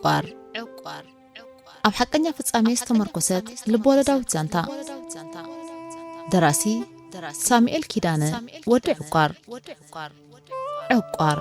ዕቋር። ኣብ ሓቀኛ ፍጻሜ ዝተመርኮሰት ልብወለዳዊት ዛንታ። ደራሲ ሳሙኤል ኪዳነ፣ ወዲ ዕቋር። ዕቋር።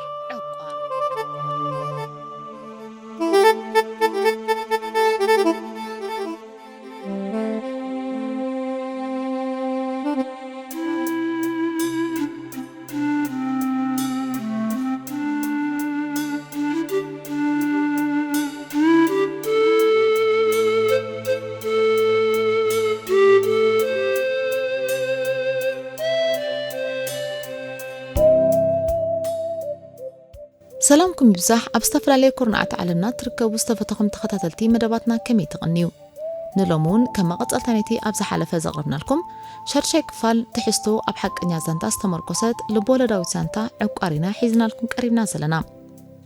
ሰላምኩም ይብዛሕ። ኣብ ዝተፈላለየ ኩርናዓት ዓለምና ትርከቡ ዝተፈተኹም ተኸታተልቲ መደባትና ከመይ ትቕንዩ? ንሎሚ እውን ከም መቐጸልታ ነቲ ኣብ ዝሓለፈ ዘቕረብናልኩም ሻድሻይ ክፋል ትሕዝቶ ኣብ ሓቀኛ ዛንታ ዝተመርኮሰት ልብወለዳዊት ዛንታ ዕቋር ኢና ሒዝናልኩም ቀሪብና ዘለና።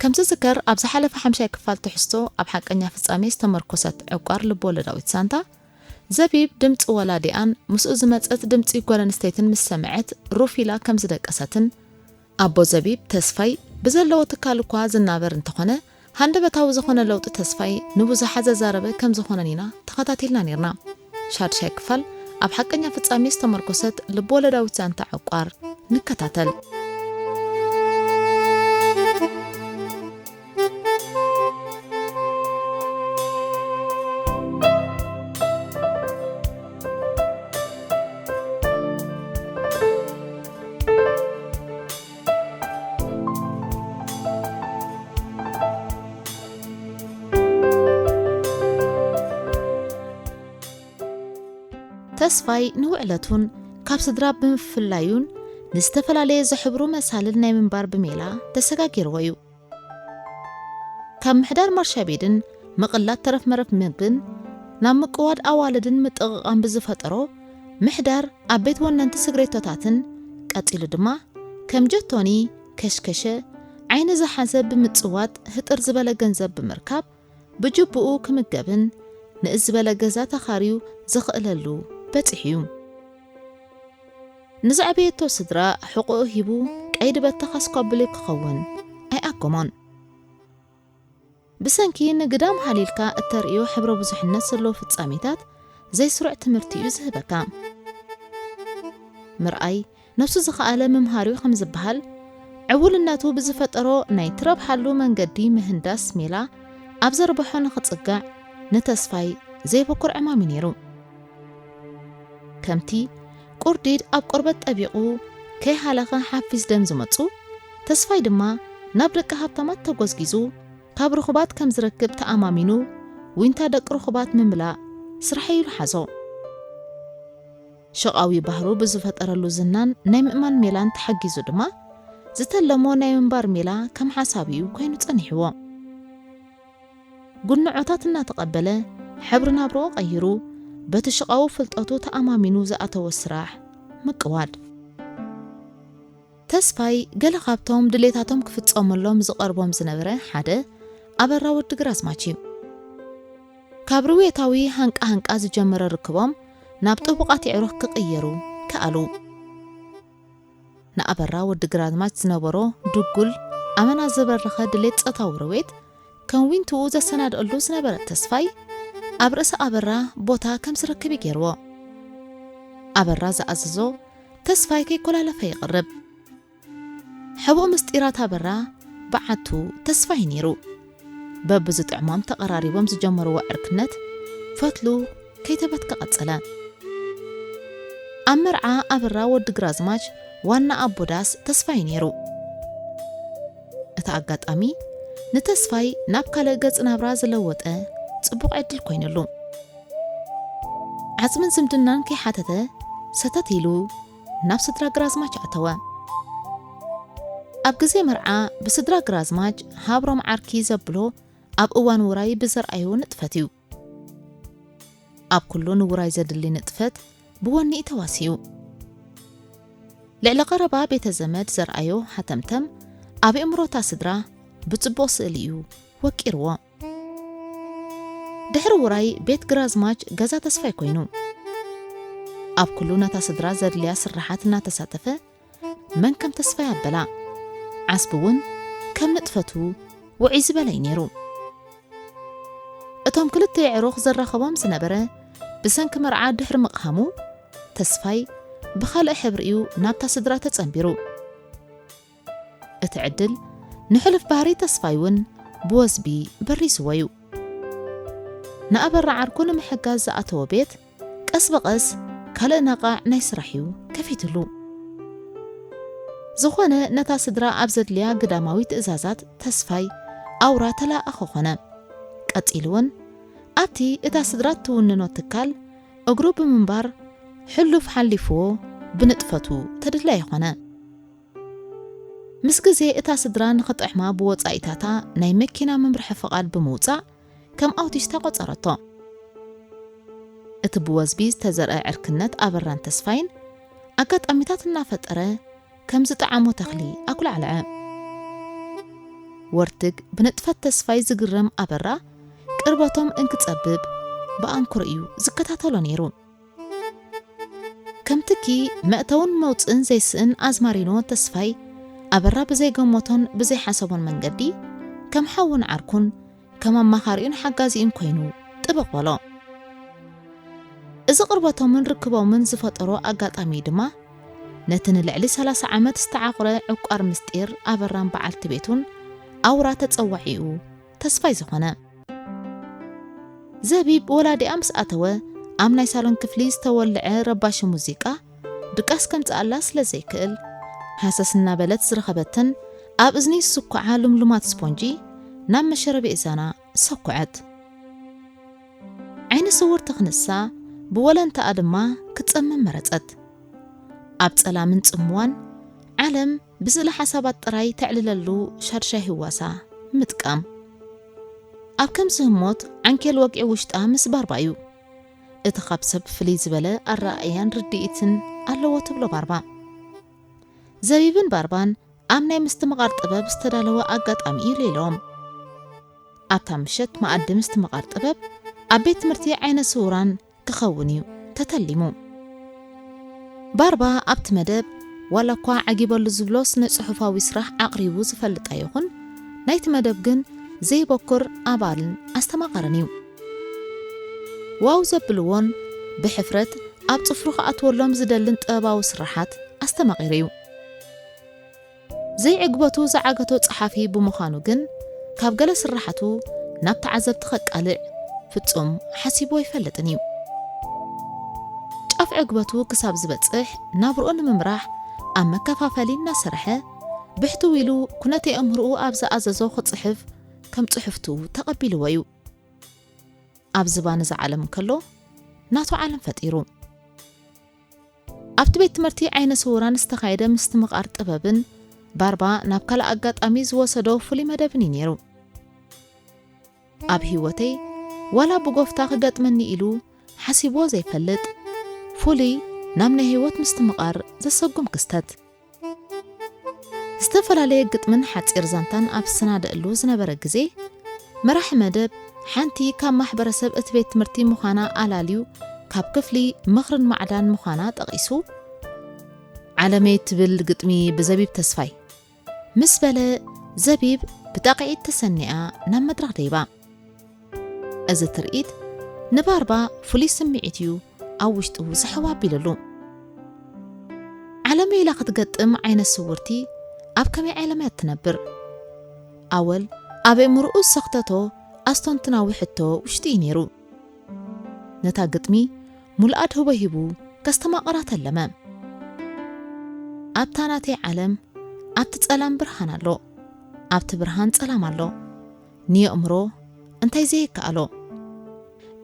ከም ዝዝከር፣ ኣብ ዝሓለፈ ሓምሻይ ክፋል ትሕዝቶ ኣብ ሓቀኛ ፍጻሜ ዝተመርኮሰት ዕቋር ልብወለዳዊት ዛንታ፣ ዘቢብ ድምጺ ወላዲኣን ምስኡ ዝመጸት ድምጺ ጓል ኣንስተይትን ምስ ሰምዐት ሩፍ ኢላ ከም ዝደቀሰትን፣ ኣቦ ዘቢብ ተስፋይ ብዘለዎ ትካል እኳ ዝናበር እንተኾነ፣ ሃንደበታዊ ዝኾነ ለውጢ ተስፋይ ንብዙሓት ዘዛረበ ከም ዝኾነን ኢና ተኸታቲልና ኔርና። ሻድሻይ ክፋል ኣብ ሓቀኛ ፍጻሜ ዝተመርኮሰት ልብወለዳዊት ዛንታ ዕቋር ንከታተል። ተስፋይ ንውዕለቱን ካብ ስድራ ብምፍላዩን ንዝተፈላለየ ዝሕብሩ መሳልል ናይ ምንባር ብሜላ ተሰጋጊርዎ እዩ። ካብ ምሕዳር ማርሻ ቤድን ምቕላድ ተረፍ መረፍ ምግብን ናብ ምቅዋድ ኣዋልድን ምጥቕቓም ብዝፈጠሮ ምሕዳር ኣብ ቤት ወነንቲ ስግሬቶታትን ቀጺሉ ድማ ከም ጀቶኒ፣ ከሽከሸ፣ ዓይኒ ዝሓዘ ብምጽዋጥ ህጥር ዝበለ ገንዘብ ብምርካብ ብጅቡኡ ክምገብን ንእስ ዝበለ ገዛ ተኻርዩ ዝኽእለሉ በጺሑ እዩ። ንዘዕበየቶ ስድራ ሕቖኡ ሂቡ ቀይዲ በተኻ ስኳብሊ ክኸውን ኣይኣከሞን። ብሰንኪ ንግዳም ሃሊልካ እተርእዮ ሕብረ ብዙሕነት ዘለዎ ፍጻሜታት ዘይስሩዕ ትምህርቲ እዩ ዝህበካ። ምርኣይ ነብሱ ዝኸኣለ ምምሃር እዩ ከም ዝበሃል፣ ዕውልነቱ ብዝፈጠሮ ናይ ትረብሓሉ መንገዲ ምህንዳስ ሜላ ኣብ ዘርብሖ ንኽጽጋዕ ንተስፋይ ዘይበኩር ዕማም እዩ ነይሩ። ከምቲ ቁርዲድ ኣብ ቆርበት ጠቢቑ ከይሃለኸ ሓፊስ ደም ዝመጹ፣ ተስፋይ ድማ ናብ ደቂ ሃብታማት ተጎዝጊዙ ካብ ርኹባት ከም ዝረክብ ተኣማሚኑ፣ ዊንታ ደቂ ርኹባት ምምላእ ስራሐይ ኢሉ ሓዞ። ሸቓዊ ባህሩ ብዝፈጠረሉ ዝናን ናይ ምእማን ሜላን ተሓጊዙ ድማ፣ ዝተለሞ ናይ ምንባር ሜላ ከም ሓሳቢኡ ኮይኑ ጸኒሕዎ። ጉንዖታት እናተቐበለ፣ ሕብሪ ናብርኡ ቀይሩ፣ በቲ ሽቓዊ ፍልጠቱ ተኣማሚኑ ዝኣተዎ ስራሕ ምቅዋድ። ተስፋይ ገለ ካብቶም ድሌታቶም ክፍጸመሎም ዝቐርቦም ዝነበረ ሓደ ኣበራ ወዲ ግራዝማች እዩ። ካብ ርውየታዊ ሃንቃ ሃንቃ ዝጀመረ ርክቦም ናብ ጥቡቓት የዕሩኽ ክቕየሩ ከኣሉ። ንኣበራ ወዲ ግራዝማች ዝነበሮ ድጉል ኣመና ዝበረኸ ድሌት ጾታዊ ረዌት ከም ዊንትኡ ዘሰናድኣሉ ዝነበረ ተስፋይ ኣብ ርእሲ ኣበራ ቦታ ከም ዝረክብ እዩ ገይርዎ። ኣበራ ዝኣዘዞ ተስፋይ ከይኮላለፈ ይቕርብ። ሕቡእ ምስጢራት ኣበራ በዓቱ ተስፋይ ነይሩ። በብዝጥዕሞም ተቐራሪቦም ዝጀመርዎ ዕርክነት ፈትሉ ከይተበትከ ቀጸለ። ኣብ መርዓ ኣበራ ወዲ ግራዝማች ዋና ኣቦ ዳስ ተስፋይ ነይሩ። እቲ ኣጋጣሚ ንተስፋይ ናብ ካልእ ገጽ ናብራ ዝለወጠ ጽቡቕ ዕድል ኮይኑሉ። ዓጽምን ዝምድናን ከይሓተተ ሰተት ኢሉ ናብ ስድራ ግራዝማች ኣተወ። ኣብ ግዜ መርዓ ብስድራ ግራዝማች ሃብሮም ዓርኪ ዘብሎ ኣብ እዋን ውራይ ብዘርኣዮ ንጥፈት እዩ። ኣብ ኩሉ ንውራይ ዘድሊ ንጥፈት ብወኒ እዩ ተዋሲኡ። ልዕሊ ቀረባ ቤተ ዘመድ ዘርኣዮ ሃተምተም ኣብ ኣእምሮታ ስድራ ብጽቡቕ ስእሊ እዩ ወቂርዎ። ድሕሪ ውራይ ቤት ግራዝማች ገዛ ተስፋይ ኮይኑ። ኣብ ኩሉ ነታ ስድራ ዘድልያ ስራሓት እናተሳተፈ መን ከም ተስፋይ ኣበላ። ዓስቢ እውን ከም ንጥፈቱ ውዑይ ዝበለ እዩ ነይሩ። እቶም ክልተ የዕሩኽ ዘራኸቦም ዝነበረ ብሰንኪ መርዓ ድሕሪ ምቕሃሙ፣ ተስፋይ ብኻልእ ሕብሪ'ዩ ናብታ ስድራ ተጸንቢሩ። እቲ ዕድል ንሕሉፍ ባህሪ ተስፋይ እውን ብወዝቢ በሪስዎ እዩ። ንኣበራ ዓርኩ ንምሕጋዝ ዝኣተወ ቤት፣ ቀስ ብቐስ ካልእ ነቓዕ ናይ ስራሕ እዩ ከፊትሉ። ዝኾነ ነታ ስድራ ኣብ ዘድልያ ግዳማዊ ትእዛዛት ተስፋይ ኣውራ ተላኣኸ ኾነ። ቀጺሉ እውን ኣብቲ እታ ስድራ እትውንኖ ትካል እግሩ ብምንባር ሕሉፍ ሓሊፍዎ ብንጥፈቱ ተደላዪ ኾነ። ምስ ግዜ እታ ስድራ ንኽጥዕማ ብወጻኢታታ ናይ መኪና መምርሒ ፍቓድ ብምውጻእ ከም ኣውቲስታ ቆጸረቶ። እቲ ብወዝቢ ዝተዘርአ ዕርክነት ኣበራን ተስፋይን ኣጋጣሚታት እናፈጠረ ከም ዝጠዓሞ ተኽሊ ኣኩላዕለዐ። ወርትግ ብንጥፈት ተስፋይ ዝግረም ኣበራ ቅርበቶም እንክጸብብ ብኣንክሮ እዩ ዝከታተሎ ነይሩ። ከም ትኪ መእተውን መውጽእን ዘይስእን ኣዝማሪኖ ተስፋይ ኣበራ ብዘይገመቶን ብዘይሓሰቦን መንገዲ ከም ሓውን ዓርኩን ከም ኣማኻሪኡን ሓጋዚኡን ኮይኑ ጥብቕ በሎ። እዚ ቅርበቶምን ርክቦምን ዝፈጠሮ ኣጋጣሚ ድማ ነቲ ንልዕሊ ሰላሳ ዓመት ዝተዓቑረ ዕቋር ምስጢር ኣበራን በዓልቲ ቤቱን ኣውራ ተጸዋዒኡ ተስፋይ ዝኾነ። ዘቢብ ወላዲኣ ምስ ኣተወ ኣብ ናይ ሳሎን ክፍሊ ዝተወልዐ ረባሺ ሙዚቃ ድቃስ ከምጽኣላ ስለ ዘይክእል፣ ሃሰስ እናበለት ዝረኸበትን ኣብ እዝኒ ዝስኩዓ ልምሉማት ስፖንጂ ናብ መሸረቢ እዛና ሰኩዐት። ዓይነ ስውርቲ ክንሳ ብወለንታኣ ድማ ክትጸምም መረጸት። ኣብ ጸላምን ጽምዋን ዓለም ብስእለ ሓሳባት ጥራይ ተዕልለሉ ሻድሻይ ህዋሳ ምጥቃም። ኣብ ከምዚ ህሞት ዓንኬል ወቂዑ ውሽጣ ምስ ባርባ እዩ። እቲ ካብ ሰብ ፍልይ ዝበለ ኣረኣእያን ርድኢትን ኣለዎ ትብሎ ባርባ። ዘቢብን ባርባን ኣብ ናይ ምስትምቓር ጥበብ ዝተዳለወ ኣጋጣሚ እዩ ሌሎም። ኣብታ ምሸት መኣዲ ምስትምቓር ጥበብ ኣብ ቤት ትምህርቲ ዓይነ ስውራን ክኸውን እዩ ተተሊሙ። ባርባ ኣብቲ መደብ ዋላ እኳ ዓጊበሉ ዝብሎ ስነ ጽሑፋዊ ስራሕ ኣቕሪቡ ዝፈልጥ ኣይኹን፣ ናይቲ መደብ ግን ዘይበኩር ኣባልን ኣስተማቓርን እዩ። ዋው ዘብልዎን ብሕፍረት ኣብ ጽፍሩ ክኣትወሎም ዝደልን ጥበባዊ ስራሓት ኣስተማቒሩ እዩ። ዘይዕግበቱ ዝዓገቶ ጸሓፊ ብምዃኑ ግን፣ ካብ ገለ ስራሓቱ ናብ ተዓዘብቲ ከቃልዕ ፍጹም ሓሲቡ ኣይፈልጥን እዩ። ጫፍ ዕግበቱ ክሳብ ዝበጽሕ ናብርኡ ንምምራሕ ኣብ መከፋፈሊ እናሰርሐ፣ ብሕትው ኢሉ ኩነተ ኣእምርኡ ኣብ ዝኣዘዞ ክጽሕፍ ከም ጽሕፍቱ ተቐቢልዎ እዩ። ኣብ ዝባን እዛ ዓለም እንከሎ ናቱ ዓለም ፈጢሩ። ኣብቲ ቤት ትምህርቲ ዓይነ ስውራን ዝተኻየደ ምስትምቓር ጥበብን ባርባ ናብ ካልእ ኣጋጣሚ ዝወሰዶ ፍሉይ መደብን እዩ ነይሩ። ኣብ ህይወተይ ዋላ ብጎፍታ ክገጥመኒ ኢሉ ሓሲብዎ ዘይፈልጥ ፍሉይ ናብ ናይ ህይወት ምስትምቓር ዘሰጉም ክስተት። ዝተፈላለየ ግጥምን ሓጺር ዛንታን ኣብ ዝሰናደእሉ ዝነበረ ግዜ፣ መራሒ መደብ ሓንቲ ካብ ማሕበረሰብ እቲ ቤት ትምህርቲ ምዃና ኣላልዩ ካብ ክፍሊ ምኽርን ማዕዳን ምዃና ጠቒሱ፣ ዓለመይ እትብል ግጥሚ ብዘቢብ ተስፋይ ምስ በለ፣ ዘቢብ ብጣቕዒት ተሰኒኣ ናብ መድረኽ ደይባ። እዚ ትርኢት ንባርባ ፍሉይ ስምዒት እዩ ኣብ ውሽጡ ስሕው ኣቢሉሉ። ዓለመይ ኢላ ክትገጥም ዓይነት ስውርቲ ኣብ ከመይ ዓለም እያ እትነብር? ኣወል ኣብ ኣእምሮኡ ዝሰኽተቶ ኣስተንትናዊ ሕቶ ውሽጢ እዩ ነይሩ። ነታ ግጥሚ ሙሉኣ ኣድህቦ ሂቡ ከስተማቕራ ተለመ። ኣብታ ናተይ ዓለም፣ ኣብቲ ጸላም ብርሃን ኣሎ፣ ኣብቲ ብርሃን ጸላም ኣሎ። ንየእምሮ እንታይ ዘይከኣሎ?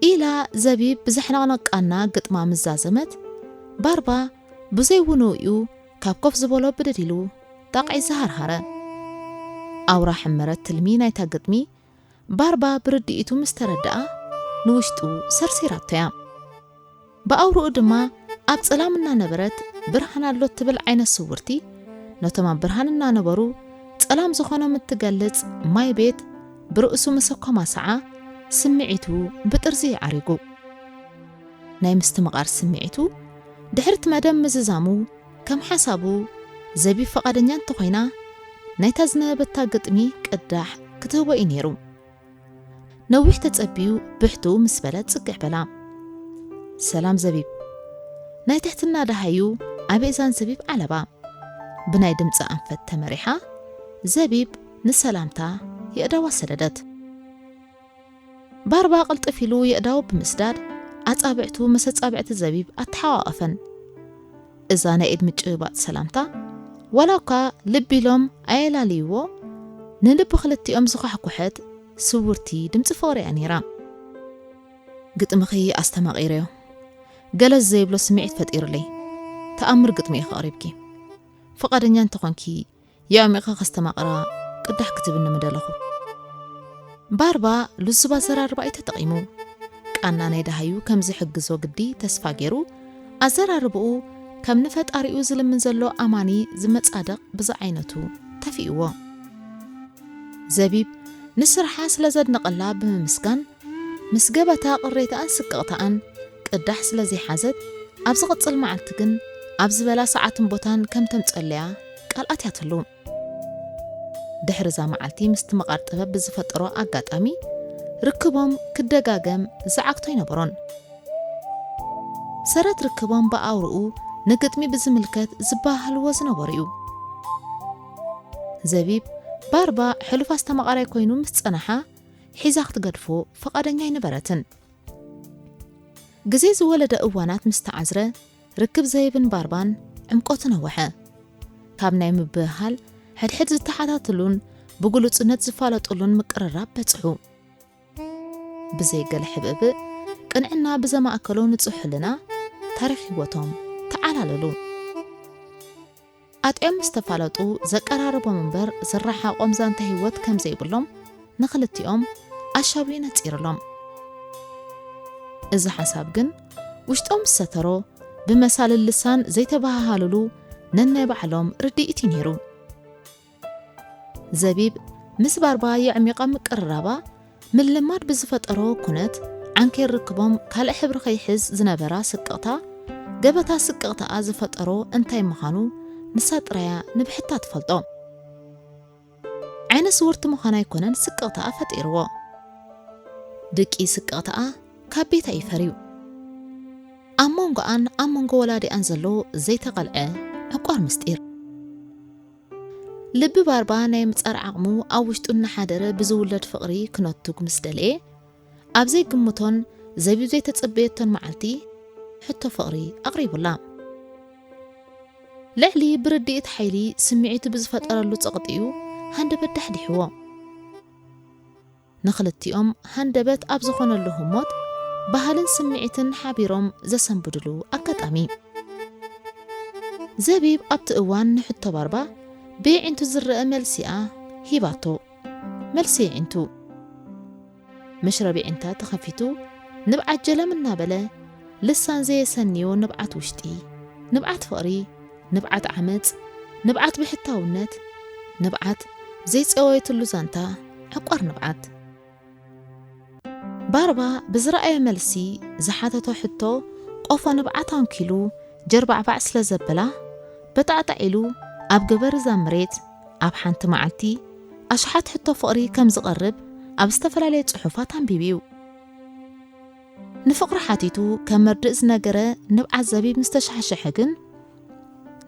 ኢላ ዘቢብ ብዘሕነቕነቃና ግጥማ ምስ ዛዘመት፣ ባርባ ብዘይ ውንኡ'ዩ ካብ ኮፍ ዝበሎ ብድድ ኢሉ ጣቕዒ ዝሃርሃረ። ኣውራ ሕመረት ትልሚ ናይታ ግጥሚ ባርባ ብርድኢቱ ምስ ተረድኣ፣ ንውሽጡ ሰርሲራቶ'ያ። ብኣውርኡ ድማ ኣብ ጸላም እናነበረት ብርሃን ኣሎ እትብል ዓይነት ስውርቲ፣ ነቶም ኣብ ብርሃን እናነበሩ ጸላም ዝኾኖም እትገልጽ ማይ ቤት ብርእሱ ምስ ኣኮማሰዓ፣ ስምዒቱ ብጥርዚ እዩ ዓሪጉ። ናይ ምስትምቓር ስምዒቱ ድሕሪ እቲ መደብ ምዝዛሙ፣ ከም ሓሳቡ ዘቢብ ፍቓደኛ እንተኾይና፣ ናይታ ዝነበበታ ግጥሚ ቅዳሕ ክትህቦ እዩ ነይሩ። ነዊሕ ተጸቢዩ ብሕቱ ምስ በለ ጽግዕ በላ። "ሰላም ዘቢብ!" ናይ ትሕትና ደሃዩ ኣብ እዛን ዘቢብ ዓለባ። ብናይ ድምጺ ኣንፈት ተመሪሓ፣ ዘቢብ ንሰላምታ የእዳዋ ሰደደት። ባርባ ቅልጥፍ ኢሉ የእዳው ብምስዳድ፣ ኣጻብዕቱ ምስ ኣጻብዕቲ ዘቢብ ኣተሓቋቐፈን። እዛ ናይ ኢድ ምጭብባጥ ሰላምታ፣ ዋላ እኳ ልቢ ኢሎም ኣየላልይዎ፣ ንልቢ ክልቲኦም ዝኳሕኩሐት ስውርቲ ድምጺ ፍቕሪ እያ ነይራ። "ግጥምኺ ኣስተማቒረዮ፣ ገለ ዘይብሎ ስምዒት ፈጢሩለይ። ተኣምር ግጥሚ ኢኺ ኣቕሪብኪ። ፍቓደኛ እንተኾንኪ፣ የዕሚቐ ከስተማቕራ ቅዳሕ ክትብኒ ምደለኹ።" ባርባ ልዙብ ኣዘራርባ እዩ ተጠቒሙ። ቃና ናይ ደሃዩ ከም ዝሕግዞ ግዲ ተስፋ ገይሩ፣ ኣዘራርባኡ ከም ንፈጣሪኡ ዝልምን ዘሎ ኣማኒ ዝመጻደቕ ብዝዓይነቱ ተፊእዎ። ዘቢብ ንስርሓ ስለ ዘድነቐላ ብምምስጋን፣ ምስ ገበታ ቅሬታኣን ስቅቕታኣን ቅዳሕ ስለ ዘይሓዘት፣ ኣብ ዝቕጽል መዓልቲ ግን ኣብ ዝበላ ሰዓትን ቦታን ከም ተምጸለያ ቃል ኣትያትሉ። ድሕሪ እዛ መዓልቲ ምስቲ መቓር ጥበብ ብዝፈጠሮ ኣጋጣሚ፣ ርክቦም ክደጋገም ዝዓግቶ ኣይነበሮን። ሰረት ርክቦም ብኣውርኡ ንግጥሚ ብዝምልከት ዝበሃህልዎ ዝነበሩ እዩ። ዘቢብ ባርባ ሕሉፍ ኣስተማቓራይ ኮይኑ ምስ ጸንሓ፣ ሒዛ ክትገድፎ ፍቓደኛ ኣይነበረትን። ግዜ ዝወለደ እዋናት ምስ ተዓዝረ፣ ርክብ ዘቢብን ባርባን ዕምቆቱ ነወሐ። ካብ ናይ ምብህሃል፣ ሕድሕድ ዝተሓታትሉን ብግሉጽነት ዝፋለጡሉን ምቅርራብ በጽሑ። ብዘይ ገለ ሕብእብእ፣ ቅንዕና ብዘማእከሎ ንጹሕ ሕልና፣ ታሪኽ ህይወቶም ተዓላለሉ። ኣጥዕዮም ምስ ተፋለጡ፣ ዘቀራርቦም እምበር ዝረሓቖም ዛንታ ህይወት ከም ዘይብሎም ንኽልቲኦም ኣሻብዩ ነጺሩሎም። እዚ ሓሳብ ግን ውሽጦም ዝሰተሮ፣ ብመሳልል ልሳን ዘይተበሃሃሉሉ ነናይ ባዕሎም ርድኢት እዩ ነይሩ። ዘቢብ ምስ ባርባ የዕሚቓ ምቅርራባ፣ ምልማድ ብዝፈጠሮ ኩነት፣ ዓንኬል ርክቦም ካልእ ሕብሪ ከይሕዝ ዝነበራ ስቅቕታ፣ ገበታ ስቅቕታኣ ዝፈጠሮ እንታይ ምዃኑ ንሳ ጥራያ ንብሕታ ትፈልጦ። ዓይነ ስውርቲ ምዃና ኣይኮነን ስቅቕታኣ ፈጢርዎ። ድቂ ስቅቕታኣ ካብ ቤታ እዩ ፈርዩ። ኣብ መንጎኣን ኣብ መንጎ ወላዲኣን ዘሎ ዘይተቐልዐ ዕቋር ምስጢር። ልቢ ባርባ ናይ ምጻር ዓቕሙ ኣብ ውሽጡ እናሓደረ ብዝውለድ ፍቕሪ ክነቱግ ምስ ደለየ፣ ኣብ ዘይግምቶን ዘቢብ ዘይተጸበየቶን መዓልቲ ሕቶ ፍቕሪ ኣቕሪቡላ። ልዕሊ ብርድኢት ሓይሊ ስምዒቱ ብዝፈጠረሉ ጸቕጢ'ዩ ሃንደበት ዳሕዲሕዎ። ንኽልቲኦም ሃንደበት ኣብ ዝኾነሉ ህሞት፣ ባህልን ስምዒትን ሓቢሮም ዘሰንብድሉ ኣጋጣሚ። ዘቢብ ኣብቲ እዋን ንሕቶ ባርባ ብየዒንቱ ዝረአ መልሲ'ያ ሂባቶ። መልሲ የዒንቱ። መሽረብ የዒንታ ተኸፊቱ፣ ንብዓት ጀለም እናበለ፣ ልሳን ዘየሰንዮ ንብዓት ውሽጢ፣ ንብዓት ፍቕሪ፣ ንብዓት ዓመጽ፣ ንብዓት ብሕታውነት፣ ንብዓት ዘይጸወየትሉ ዛንታ፣ ዕቋር ንብዓት። ባርባ ብዝረኣዮ መልሲ ዝሓተቶ ሕቶ ቆፎ ንብዓት ኣንኪሉ ጀርባዕባዕ ስለ ዘበላ፣ በጣዕጣዕ ኢሉ ኣብ ገበር እዛ መሬት ኣብ ሓንቲ መዓልቲ ኣሽሓት ሕቶ ፍቕሪ ከም ዝቐርብ ኣብ ዝተፈላለየ ጽሑፋት ኣንቢቡ እዩ። ንፍቕሪ ሓቲቱ ከም መርድእ ዝነገረ ንብዓት ዘቢብ ምስ ተሻሕሸሐ ግን፣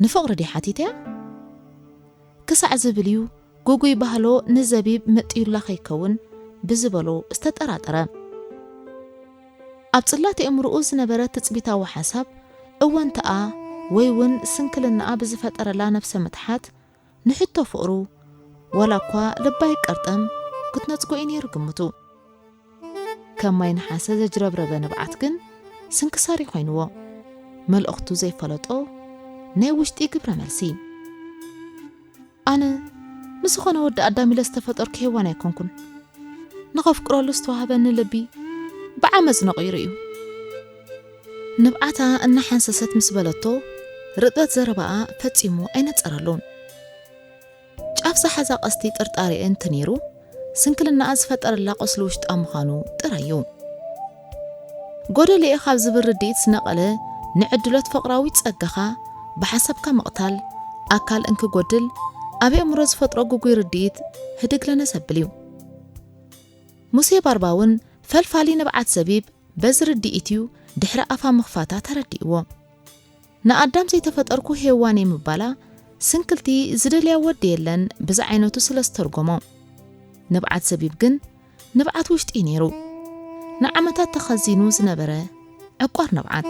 "ንፍቕሪ ድየ ሓቲተያ?" ክሳዕ ዝብል እዩ ግጉይ ባህሎ ንዘቢብ መጥዩላ ከይከውን ብዝበሎ ዝተጠራጠረ። ኣብ ጽላት ኣእምሮኡ ዝነበረ ትጽቢታዊ ሓሳብ እወንታኣ ወይ እውን ስንክልናኣ ብዝፈጠረላ ነፍሰ ምትሓት ንሕቶ ፍቕሩ ዋላ እኳ ልባ ይቀርጠም ክትነጽጎ እዩ ነይሩ ግምቱ። ከም ማይ ነሓሰ ዘጅረብረበ ንብዓት ግን ስንክሳር እዩ ኮይንዎ። መልእኽቱ ዘይፈለጦ ናይ ውሽጢ ግብረ መልሲ። ኣነ ንዝኾነ ወዲ ኣዳም ኢለ ዝተፈጠርኩ ሄዋን ኣይኮንኩን። ንኸፍቅረሉ ዝተዋህበኒ ልቢ ብዓመጽ ነቒሩ እዩ። ንብዓታ እናሓንሰሰት ምስ በለቶ፣ ርጥበት ዘረባኣ ፈጺሙ ኣይነጸረሉን። ጫፍ ዝሓዛ ቀስቲ ጥርጣሬ እንተነይሩ፣ ስንክልናኣ ዝፈጠረላ ቁስሊ ውሽጣ ምዃኑ ጥራይ እዩ። ጎደለየ ካብ ዝብል ርድኢት ዝነቐለ ንዕድሎት ፍቕራዊ ጸጋኻ ብሓሳብካ ምቕታል፣ ኣካል እንክጎድል፣ ኣብ ኣእምሮ ዝፈጥሮ ግጉይ ርድኢት ህድግ ለነ ዘብል እዩ። ሙሴ ባርባ እውን ፈልፋሊ ንብዓት ዘቢብ በዚ ርድኢት እዩ ድሕሪ ኣፋ ምኽፋታ ተረዲእዎ። ንኣዳም ዘይተፈጠርኩ ሄዋን እየ ምባላ ስንክልቲ ዝደልያ ወዲ የለን ብዝዓይነቱ ስለ ዝተርጎሞ። ንብዓት ዘቢብ ግን ንብዓት ውሽጢ እዩ ነይሩ። ንዓመታት ተኸዚኑ ዝነበረ ዕቋር ንብዓት።